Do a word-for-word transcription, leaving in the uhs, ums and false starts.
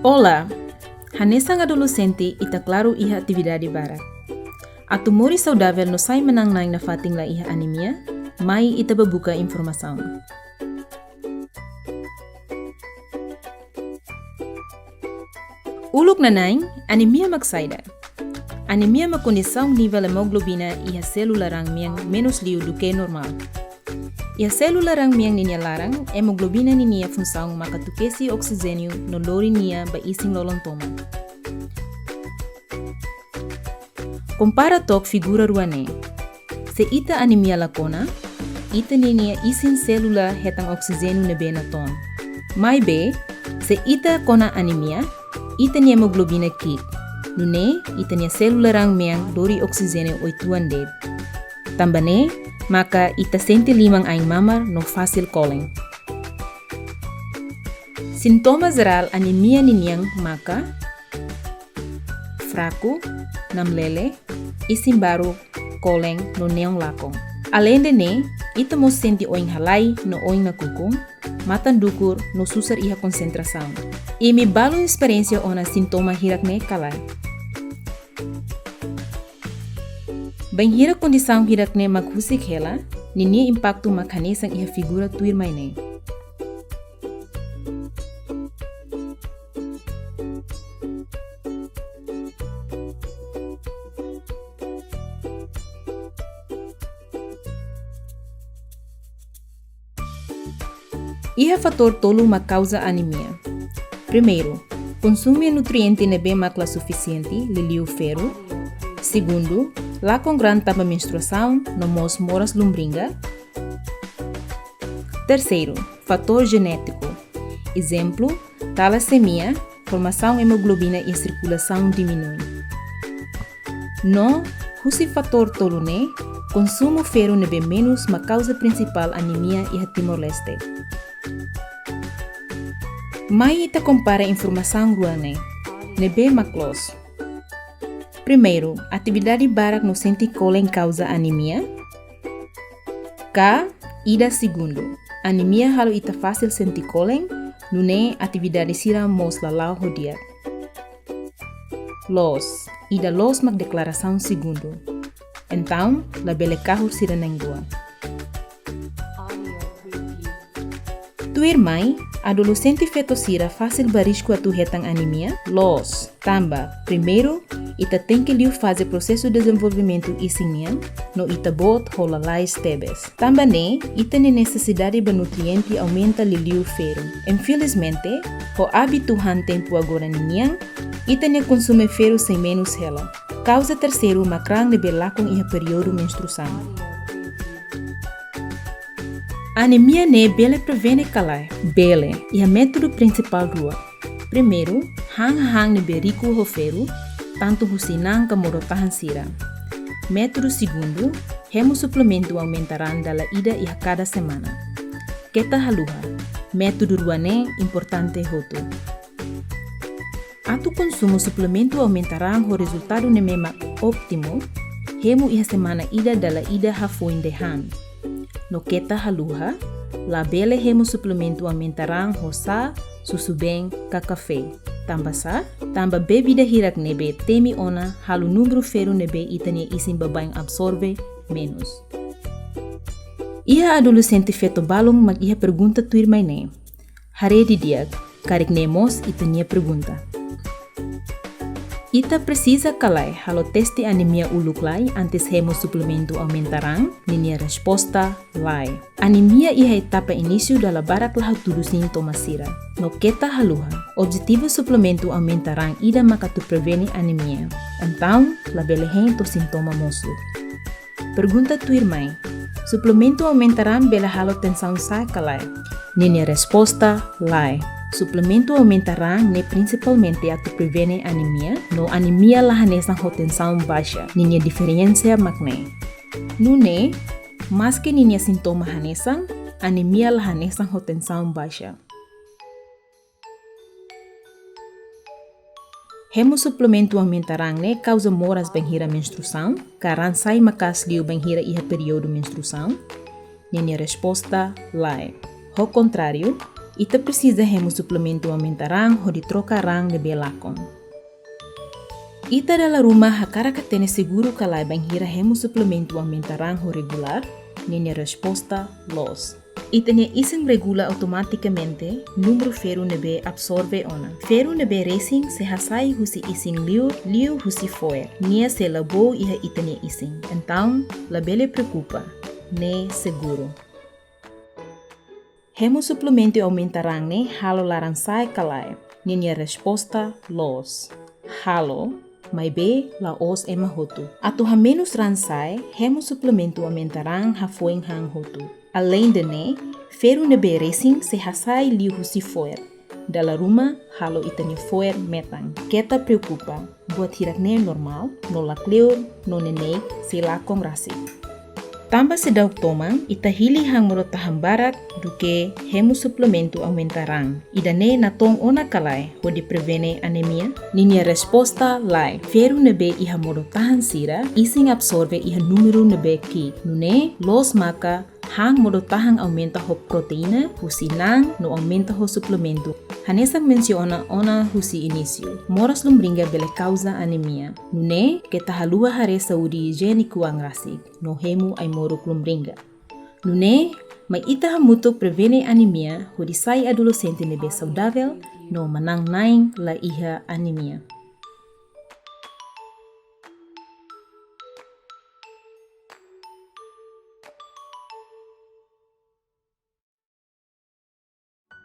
Olá! Hanesan adolexente, ita klaru iha atividade barak. Atu moris saudavel no sai manán-na'in nafatin la iha anemia, mai ita bá buka informasaun. Uluk nanain, anemia mak saida? Anemia mak kondisaun nivel emoglobina iha sélula raan-mean menus liu duké normál. Iha sélula raan-mean ninia laran, emoglobina ninia funsaun maka atu kesi oksijéniu no lori nia ba isin-lolon tomak. Kompara took figura rua ne'e. Se ita anemia la kona, ita ninia isin sélula hetan oksijéniu ne'ebé natoon. Maibé, se ita kona anemia, ita-nia emoglobina ki'ik. Nune'e, ita-nia sélula raan-mean lori oksijéniu uitoan de'it. Tanba ne'e, maka ita sente liman ain mamar no fasil kolen. Sintoma jerál anemia ninian maka fraku, namlele, isin baruk, kolen no neon lakon. Aleinde ne'e, ita mós sente oin halai no oin nakukun, matan dukur no susar iha konsentrasaun. Imi balu esperiénsia ona sintoma hirak-ne'e ka lae? Bainhira kondisaun hirak-ne'e mak husik hela, ninia impaktu mak hanesan iha figura tuirmai ne'e. Iha fatór tolu mak kauza anemia. Primeiru, konsumu nutriente ne'ebé mak la sufisiente, liuliu ferru. Segundu, lakon graan tanba menstruasaun no mós moras lumbringa. Terseiru, fatór jenétiku. Ezemplu, talasemia, formasaun emoglobina iha sirkulasaun diminui. No, husi fatór tolu ne'e, konsumu ferru ne'ebé menus mak kauza prinsipál anemia iha Timor-Leste. Mai ita kompara informasaun rua ne'e, ne'ebé mak loos? Primeiru, atividade barak no sente kolen kauza anemia? Ka ida segundu, anemia halo ita fasil sente kolen, nune'e atividade sira mós la la'o ho di'ak? Loos, ida loos mak deklarasaun segundu. Entaun, labele kahur sira na'in-rua. Tuirmai, adolexente feto sira fasil ba risku atu hetan anemia? Loos, tanba, primeiru, ita tenke liu faze prosesu dezenvolvimentu isin nian, no ita-boot ho lalais tebes. Tanba ne'e, ita-nia nesesidade ba nutriente aumenta liuliu ferru. Infelizmente, ho ábitu han tempu agora ninian, ita-nia konsumu ferru sei menus hela. Kauza terseiru mak raan ne'ebé lakon iha períodu menstruasaun. Anemia ne'e bele prevene ka lae? Bele, iha métodu prinsipál rua. Primeiru, han hahán ne'ebé riku ho ferru, tantu husi na'an ka modo-tahan sira. Métodu segundu, hemu suplementu aumenta raan dala ida iha kada semana. Keta haluha, métodu rua ne'e importante hotu. Atu konsumu suplementu aumenta raan ho rezultadu ne'ebé mak ótimu, hemu iha semana ida dala ida hafoin dehan. No keta haluha, labele hemu suplementu aumenta raan ho xá, susubeen, ka kafé. Tanba sá, tanba bebida hirak ne'ebé temi ona halo númeru ferru ne'ebé ita-nia isin baibain absorve menus. Iha adolexente feto balun mak iha pergunta tuirmai ne'e. Haree didi'ak, karik ne'e mós ita-nia pergunta. Ita presiza ka lae halo teste anemia uluk lai antes hemu suplementu aumenta raan? Ninia resposta, lae. Anemia iha etapa inísiu dala barak la hatudu sintoma sira. No keta haluha, objetivu suplementu aumenta raan ida maka atu prevene anemia. Entaun, labele hein to'o sintoma mosu. Pergunta tuirmai, suplementu aumenta raan bele halo tensaun sa'e ka lae? Ninia resposta, lae. Suplementu aumenta raan ne'e prinsipalmente atu prevene anemia, no anemia la hanesan ho tensaun baixa. Ninia diferensa mak ne'e. Nune'e, maske ninia sintoma hanesan, anemia la hanesan ho tensaun baixa. Hemu suplementu aumenta raan ne'e kauza moras bainhira menstruasaun, ka raan sai maka'as liu bainhira iha períodu menstruasaun? Ninia resposta, lae. Ho kontráriu, Ita presiza hemu suplementu aumenta raan hodi troka raan ne'ebé lakon. Ita dala ruma hakarak hatene seguru ka lae bainhira hemu suplementu aumenta raan ho regulár? Ninia resposta loos. Ita-nia isin regula automatikamente númeru ferru ne'ebé absorve ona. Ferru ne'ebé resin sei hasai husi isin liur, liuhusi fo'er. Nia sei la boot iha ita-nia isin. Entaun, labele preokupa. Ne'e seguru. Hemu suplementu aumenta raan ne'e halo laran sa'e ka lae? Ninia resposta loos. Halo, maibé la'ós ema hotu. Atu hamenus raan sa'e, hemu suplementu aumenta raan hafoin han hotu. Aleinde ne'e, ferru ne'ebé resin sei hasai liuhusi fo'er. Dala ruma halo ita-nia fo'er metan. Keta preokupa, buat hirak-ne'e normál, no lakleur, no neineik sei lakon rasik. Tanba seidauk toman, ita hili han modo tahan barak duké hemu suplementu aumenta raan. Ida-ne'e natoon ona ka lae hodi prevene anemia? Ninia resposta lae. Ferru ne'ebé iha modo tahan sira, isin absorve iha númeru ne'ebé ki'ik. Nune'e, loos maka han modo tahan aumenta ho proteína husi na'an no aumenta ho suplementu. Hanesan mensiona ona husi inísiu, moras lumbriga bele kauza anemia. Nune'e, keta haluha haree saúde ijiéniku an rasik, no hemu ai-moruk lumbriga. Nune'e, mai ita hamutuk prevene anemia hodi sai adolexente ne'ebé saudavel no manán-na'in la iha anemia.